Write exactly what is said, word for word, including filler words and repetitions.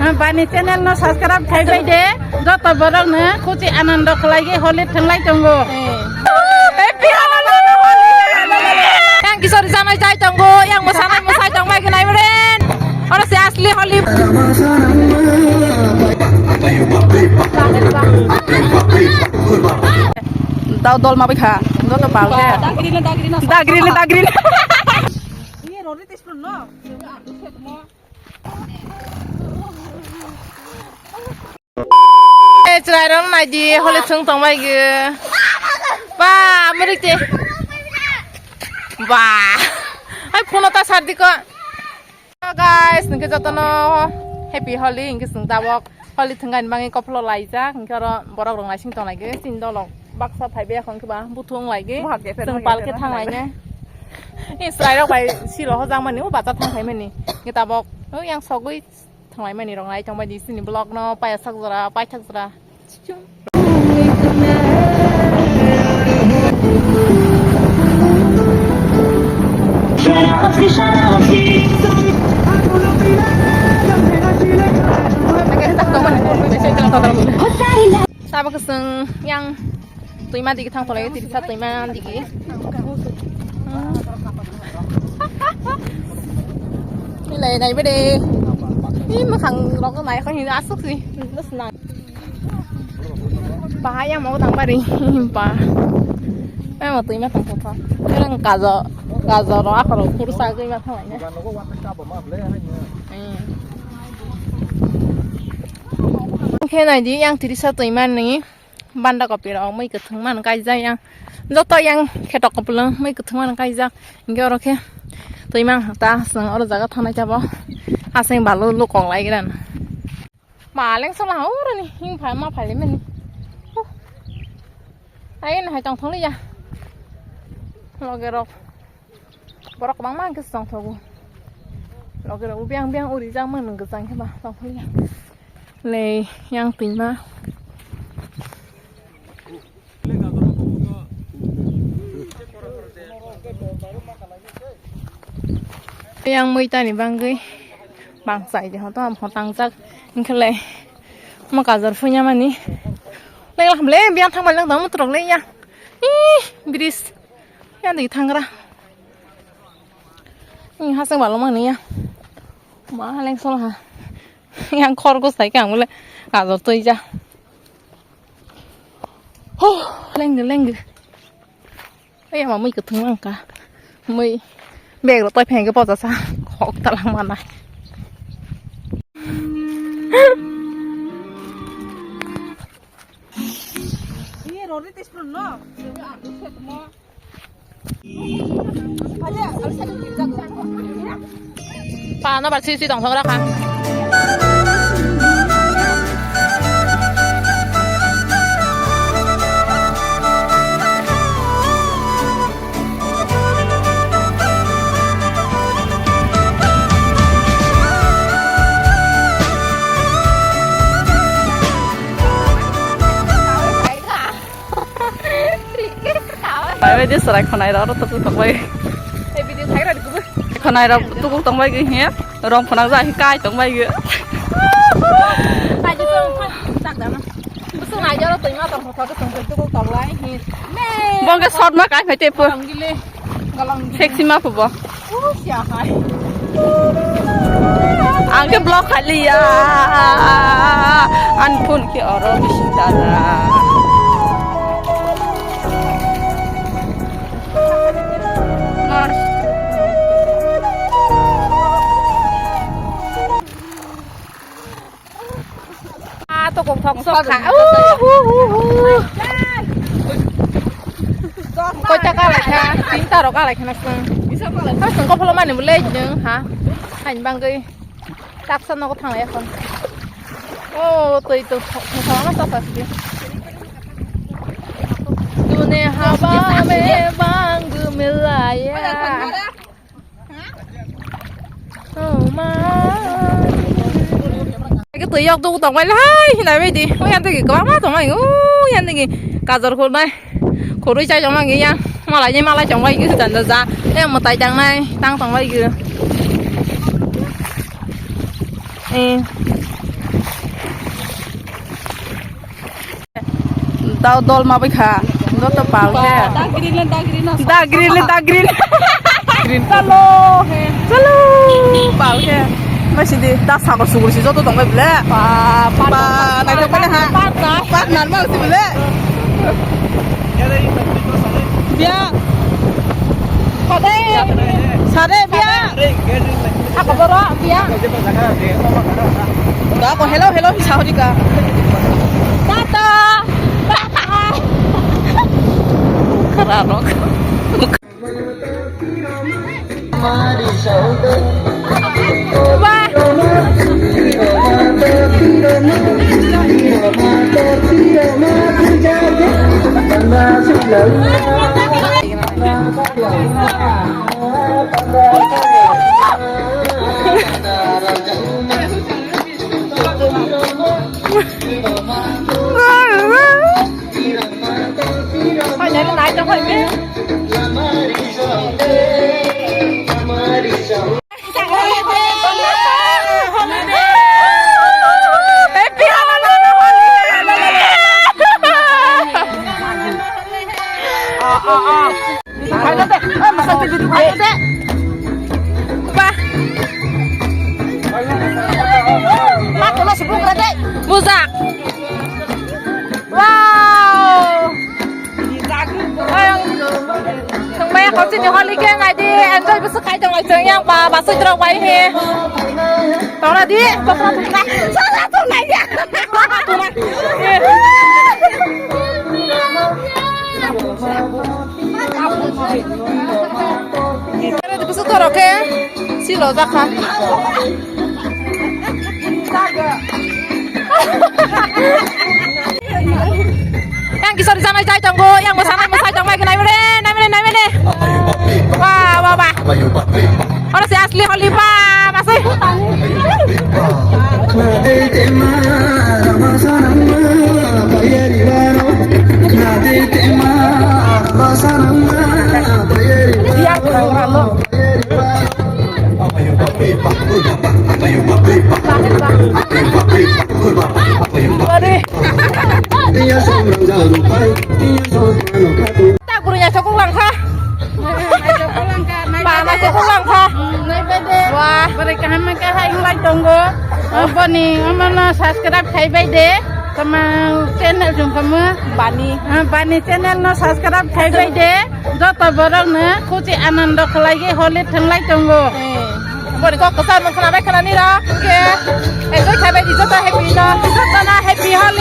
Bani channel no subscribe khai bai de, joto borok no khusi anando khlai ge Holi thwnglai tongo. Happy Holi! Yang kisori janai jai tongo, yang mosanai mosai tong bai gwnai bren. Oro se asli Holi. Tao dol ma bai kha, joto pal khe. Dagri le, dagri le, dagri le. Iye rori tes pun no. Eh, chwrairok naidi, Holi thwng tongbai gw. Ba, murik te. Ba. Ai, phone ta sar diko. Hello guys, nungke jotono happy Holi, hingke chwng tabok Holi thwngani bagwi kopholo laijak, hingke oro borok rok naising tonglai gw, chini dolong baksa phaibai, hingke ba buthung lai gw, chwng pal khe thang lai ne. Israel rok bai siro hojak mani, o bacha thang khai mani, hingke tabok o yang sogwi. Thanglai mani rok nai tongbai di sini vlog no paiyasak jora paithak jora. Tabuk chwng yang Twima digi thang tolai, tirisa twima digi. Nilai nai bede. Ih, mwkhang rok nai kho hin asuk si. Nus nang. Bahai yang mau tang bari. Ba. Eh, mau twima tang tho. Yang kajo, kajo ro akhoro kursa gwi ma thang nai. Hmm. Khe nai di yang tirisa twima ni. Banda kopi rok mui kwthwng mano kaijak yang. Joto yang khetok kopulung mui kwthwng mano kaijak. Hingke oro khe twi mang ta chwng oro jaga thanai jabo. Aseng balu lukong lai gran. Maleng sola ha oro ni hing phai ma phai le mani. Huh. Ai na hai tong thong le ya. Loge rok. Borok kwbangma hwnkhe chwng thogo. Loge rok biang biang uri jak mani kwchang khe ba tongphili ya. Le yang twima. Yang mui tani bangwi bang chai de hoto am hotang jak hwnkhe le mo kajor phunya mani. Le ham le biang thang bai lang tong mutrok le ya. Ih, bridge. Yang di thangra. Ih, haseng balo mani ya. Ma leng sol ha. Yang khor ko sai kang bole. Kajor toi ja. Ho, leng de, leng de. Ei, ma mui kwthwng lang ka. Mui bag ro toi pheng ke poja sa. Khok ta lang mana. Iye, rori tes pun no. Pa no bar sisi tong thok rakha. Bai bai de serai khonai rok oro tuku tok bai. Ei video khai rok gubu. Khonai rok tuku tong bai gwi he. Rong phonang ja he kai tong bai gwi. Kai ji tong phai tak dama. Busung ai jaro twi ma tong thok tong tuku tong lai he. Bong ke shot ma kai phai te po. Tong gile. Galang gile. Sexy ma po bo. Ang ke block kali ya. An phone ke oro bising tara. Ah, to kok thok sok kha. Uh, uh, uh, uh. Koi ta ka lai kha, tin ta ro ka lai kha na sung. Ka sung ko pholo mani bole jeng ha. Hain bang gei. Tak sa no ko thang ya kon. Oh, to ito thok thok na sa sa si. Tune hawa mein bang milaya. Oh, ma. Ake twi yok duk tong bai lai hinai bai di. Ui, yan tigi kwbangma tong bai. Ui, yan tigi kajor khurnai. Khurui chai tong bai yang. Malai ni malai tong bai gwi dan da ja. Eh, mwtai tang nai. Tang tong bai gwi. Eh. Tao dol ma bai kha. Joto pal khe. Da green le da green. Da green le da green. Green. Chalo. Chalo. Pal khe. Mai sidi da sagor sugor si joto tong bai ble. Pa, pa, pa, nai tong bai ha. Pa, pa. Pa, nal ma si ble. Biya. Sade. Sade biya. Ako boro biya. Da ko hello hello hi sahori ka. Tata. Tata. Kara rok. Wah. Bujak. Wow. Thwngmaya kochini holi khe naidi enjoy bwswk khai tong lai chwng yang ba basai drok bai he. Tongna di, tongna di. Sala tong nai ya. Bwswk dorok khe silo jakha. Yang kisori sanai chai tongo, yang mosanai mosai tongbai khe naimene, naimene, naimene. Wah, wah, wah. Oro se asli holi ba, masai. Yang kurang lo. Tak guru nya cokok langkha. Ba, na cokok langkha. Wah. Bwrwi kaham khe hai wng lai tongo. Boni omono subscribe khai bai de. Tama channel jong kamo. Bani. Bani channel no subscribe khai bai de. Joto borok no khusi anando khlai ye holi thwng lai tongo. Boni kok kwchar mung khna bai khna nira. Hwnkhe enjoy khai bai di joto happy no. Joto no happy holi.